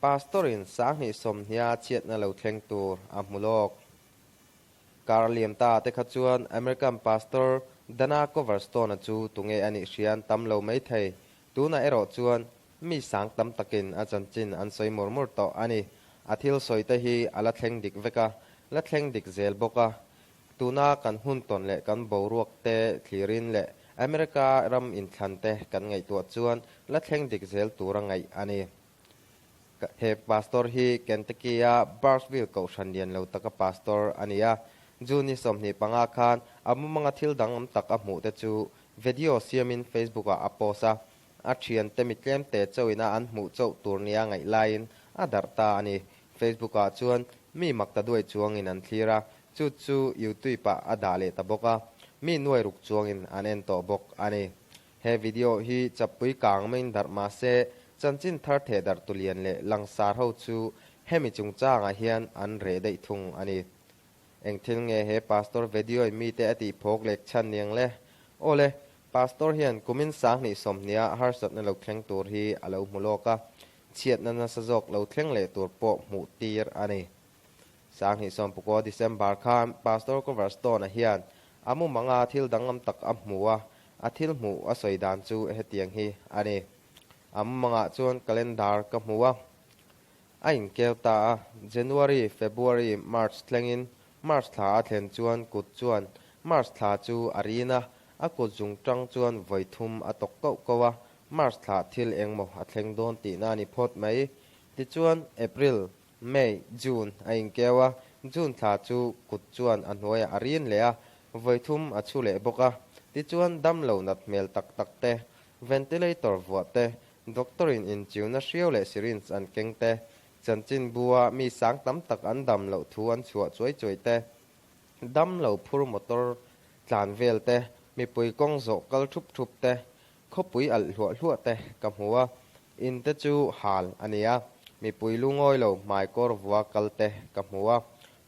Pastor-in 20 sawmhnia chhiatna lo thleng tur a hmu lawk. Kar liam ta te kha chuan American Pastor Dana Coverstone-a chu tunge a nih hrian tam lo mai thei. Tunah erawh chuan mi sang tam takin a chanchin an sawi mur mur tawh a ni. A thil sawi te hi a la thleng dik vek a, la thleng dik zel bawk a. Tuna kan hun tawn leh kan boruak te thlirin leh America ram inthlan te kan ngaihtuah chuan la thleng dik zel tur a ngaih a ni. He pastor hi Kentucky-a Burkesville kohhran lian lo taka pastor a ni a. June ni 25 khan a mumanga thil danglam tak a hmuh te chu video siamin Facebook-ah a post a. A thiante mi tlemte chauhina an hmuh chauh tur nia ngaih laiin a darh ta a ni. Facebook-ah chuan mi mak ta duai chuangin an thlir a, chu chu YouTube-ah a dah leh ta bawk a, mi nuai ruk chuangin an en tawh bawk a ni. He video hi chappui kang maiin darh mah se, chanchin thar theh darh tu lian leh langsar ho chu hemi chungchangah hian an reh daih thung a ni. Eng thil nge he pastor video in mite a tih phawk lek chhan niang le? Aw le, pastor hian kumin 2020 a harsatna lo thleng tur hi a lo hmu lawk a, chhiatna nasa zawk lo thleng leh tur pawh hmuh tir a ni. 2019 December khan Pastor Coverstone-a hian a mumanga thil danglam tak a hmu a, a thil hmuh a sawi dan chu hetiang hi a ni. A mumangah chuan calendar ka hmu a, a inkeu ta a, January, February, March thlengin March thla a thlen chuan kut chuan March thla chu a rin a, a kut zung tang chuan vawi thum a tawk koh koh a, March thla thil engmaw a thleng dawn tihna a ni phawt mai. Tichuan April, May, June a inkeu a, June thla chu kut chuan a hnuaiah a rin leh a, vawi thum a chhu leh bawk a. Tichuan damlo nat hmel tak tak te, ventilator vuah te, doctor in inchiuna hriau leh syringe an keng te, chanchinbua mi sang tam tak an dam loh thu an chhuah chuai chuai te, damlo phur motor tlan vel te, mipui kawng zawh kal thup thup te, Khawpui alh hluah hluah te ka hmu a, in te chu hal a ni a, mipui lu ngawi lo hmaikawr vua kal te ka hmu a,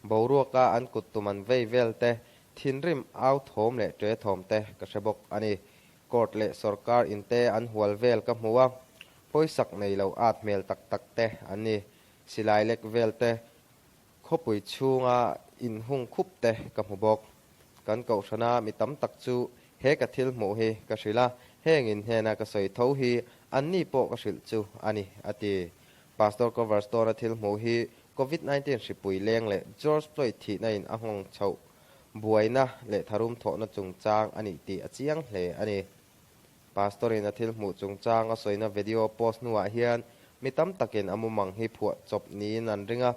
boruaka an kut tum an vei vel te, thinrim au thawm leh ṭe thawm te ka hre bawk a ni. Court leh sorkar in te an hual vel ka hmu a, pawisak nei lo at hmel tak tak te an ni. Silai lek vel te, khawpui chhunga inhung khup te ka hmu bawk. Kan kohhrana mi tam tak chu he ka thil hmuh hi ka hrilh a, heng in hnena ka sawi tho hi anni pawh ka hrilh chu a ni, a ti. Pastor Coverstone-a thil hmuh hi Covid 19 hripui leng leh George Floyd thihna in a nghawng chhoh buaina leh tharum thawhna chungchang a nih tih a chiang hle a ni. Pastor-in a thil hmuh chungchang a sawina video post hnuah hian mi tam takin a mumang hi phuah chawp niin an ring a.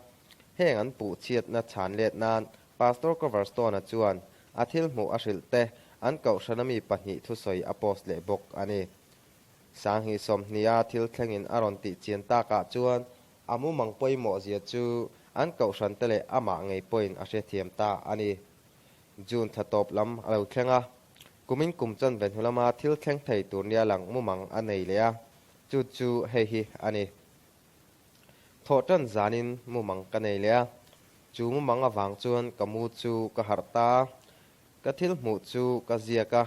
Heng an puh chhiatna chhan let nan Pastor Coverstone-a chuan a thil hmuh a hrilh te an kohhrana mi pahnih thusawi a post leh bawk a ni. 2020-a thil thlengin a rawn tih chian takah chuan a mumang pawimawh zia chu an kohhran te leh amah ngei pawhin a hrethiam ta a ni. June thla tawp lam a lo thleng a, kumin kum chanve hnu lama thil thleng thei tur nia lang mumang a nei leh a, chu chu hei hi a ni. Thawh tan zanin mumang ka nei leh a, chu mumang avang chuan ka mu chu ka harh ta a, ka thil hmuh chu ka ziak a,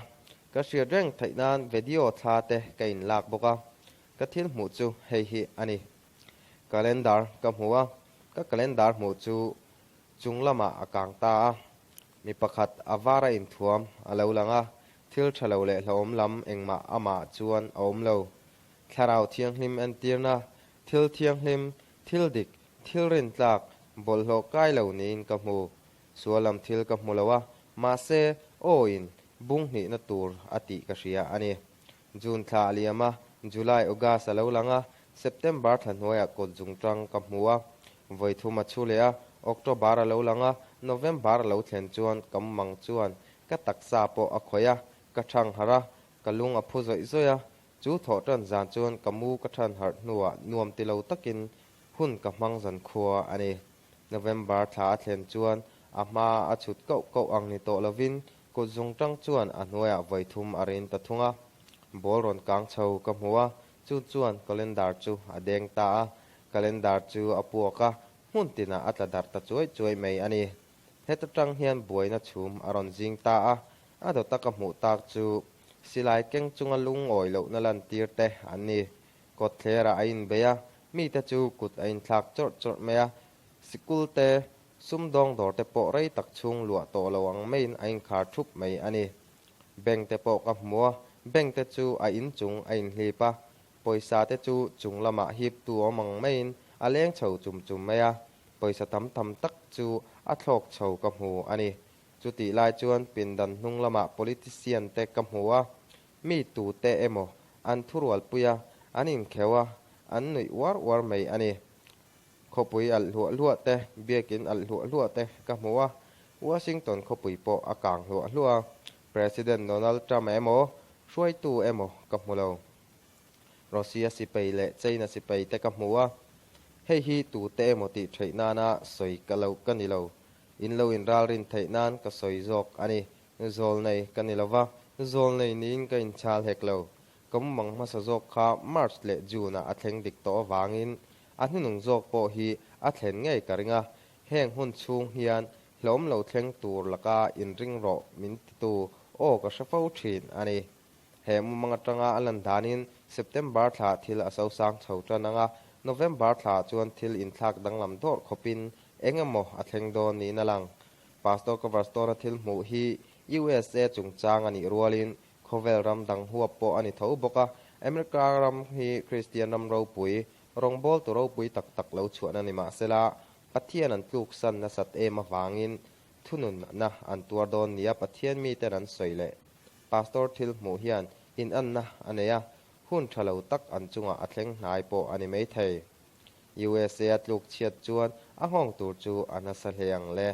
ka hriat reng theih nan video thla te ka inlak bawk a, ka thil hmuh chu hei hi a ni. Calendar ka hmu a, ka calendar hmuh chu Chung lamah a kang ta a, mi pakhat a var a inthuam a lo lang a, thil tha lo leh hlauhawm lam engmah amah chuan a awm lo. Thlarau thianghlim entirna, thil thianghlim, thil dik, thil rintlak, bawlhhlawh kai lo niin ka hmu. Sual lam thil ka hmu lo a, mahse, aw in bung hnihna tur a tih ka hria a ni. June thla a liam a, July, August a lo lang a, September thla hnuaiah kawt zungtang ka hmu a, vawi thum a chhu leh a, October a lo lang a, November a lo thlen chuan ka mumang chuan ka taksa pawh a khawih a, ka thang harh a, ka lung a phu zawih zawih a, chu thawh tan zan chuan ka mu ka than harh hnuah nuam ti lo takin hun ka hmang zan khua a ni. November thla a thlen chuan a hma a chhut koh koh ang ni tawh lovin Kut zung tang chuan a hnuaiah vawi thum a rin ta thung a, ball rawn kang chho ka hmu a, chu chuan calendar chu a deng ta a, calendar chu a puak a, hmun tinah a tla darh ta chuai chuai mai a ni. Heta tang hian buaina chhum a rawn zing ta a, a dawta ka hmuh tak chu silai keng chunga lungawi lohna lantir te an ni. Kawtthlerah a inbei a, Mite chu kut a inthlak chawrh chawrh mai a, sikul te, sumdawng dawr te pawh rei tak chhung luah tawh lo ang maiin a inkhar thup mai a ni. Bank te pawh ka hmu a, bank te chu a inchung a inhlip a, pawisa te chu chung lamah hip tu awm ang maiin a leng chho chum chum mai a, pawisa tam tham tak chu a thlawk chho ka hmu a ni. Chutih lai chuan pindan hnung lamah politician te ka hmu a, mi tute emaw an thurualpui a, an inkheuh a, an nuih uar uar mai a ni. Khawpui alh hluah hluah te, biakin alh hluah hluah te ka hmu a, Washington khawpui pawh a kang hluah hluah a, President Donald Trump emaw, hruaitu emaw ka hmu lo. Russia sipai leh China sipai te ka hmu a, hei hi tute emaw tih theih nana sawi ka lo ka ni lo. In lo inralrin theih nan ka sawi zawk a ni. Zawlnei ka ni lova, zawlnei niin ka inchhal hek lo. Ka mumang hmasa zawk kha March leh June-ah a thleng dik tawh avangin a hnunung zawk pawh hi a thlen ngei ka ring a, heng hun chhung hian hlawm lo thleng tur laka inring rawh min titu aw ka hre fo thin a ni. He mumang atanga a lan danin September thla thil a sosang chho tan ang a, November thla chuan thil inthlak danglam dawrh khawpin eng emaw a thleng dawn niin a lang. Pastor Coverstone-a thil hmuh hi USA chungchang a nih rualin khawvel ram dang huap pawh a ni tho bawk a, America ram hi Kristian ram ropui, rawngbawltu ropui tak tak lo chhuahna ni mah sela, Pathian an tluksan nasat em avangin thununna an tuar dawn nia Pathian miten an sawi leh. Pastor thil hmuh hian inanna a nei a, hun tha lo tak an chungah a thleng hnai pawh a ni maithei. USA a tluk chhiat chuan a nghawng tur chu a nasa hle ang le.